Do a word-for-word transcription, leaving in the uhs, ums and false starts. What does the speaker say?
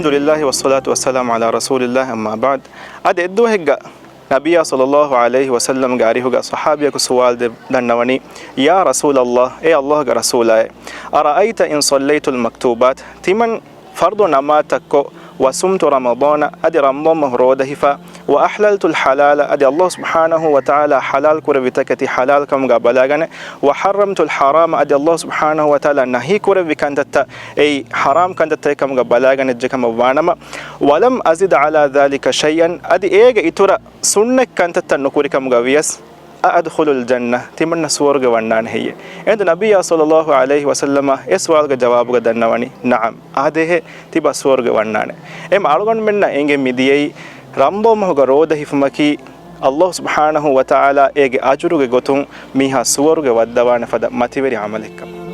الحمد لله والصلاة والسلام على رسول الله، أما بعد. އަދި އެއްދުވަހެއްގަ ނަބިއްޔާ ޞައްލައްލާހު ޢަލައިހި ވަސައްލަމްގެ އަރިހުގަ ޞަޙާބީއަކު ސުވާލު ދެ-، ދަންނަވަނީ، "يا رسول الله، އޭ ﷲގެ ރަސޫލާއޭ، أرأيت إن صليت المكتوبات، ތިމަން ފަރްޟު ނަމާދުތައްކޮށް، وصمت رمضان، އަދި ރަމަޟާން މަހު ރޯދަ ހިފާ، وأحللت الحلال، އަދި ﷲ ސުބްޙާނަހު ވަތަޢާލާ ޙަލާލް ކުރެއްވި ތަކެތި ޙަލާލް ކަމުގަ ބަލާގަނެ، وحرمت الحرام، އަދި ﷲ ސުބްޙާނަހު ވަތަޢާލާ ނަހީ ކުރެއްވި ކަންތައްތައް އެއީ ޙަރާމް ކަންތައްތަކެއް ކަމުގަ ބަލާގަނެއްޖެ ކަމަށް ވާނަމަ، ولم أزد على ذلك شيئا، އަދި އޭގެ އިތުރަށް ސުންނަތް ކަންތައްތައް ނުކުރި ކަމުގަ ވިޔަސް، أأدخل الجنة، ތިމަންނަ ސުވަރުގެ ވަންނާނެ ހެއްޔޭ؟ އެނދު ނަބިއްޔާ ޞައްލައްލާހު ޢަލައިހި ވަސައްލަމަ އެ ސުވާލުގެ ޖަވާބުގަ ދަންނަވަނީ، نعم، އާދޭހޭ، ތިބާ ސުވަރުގެ ވަންނާނެ. އެމަ އަޅުގަނޑުމެންނަށް އެނގެން މިދިޔައީ ރަމަޟާން މަހުގަ ރޯދަ ހިފުމަކީ ﷲ ސުބްޙާނަހު ވަތަޢާލާ އޭގެ އަޖުރުގެ ގޮތުން މީހާ ސުވަރުގެ ވައްދަވާނެ ފަދަ މަތިވެރި ޢަމަލެއްކަމަށް.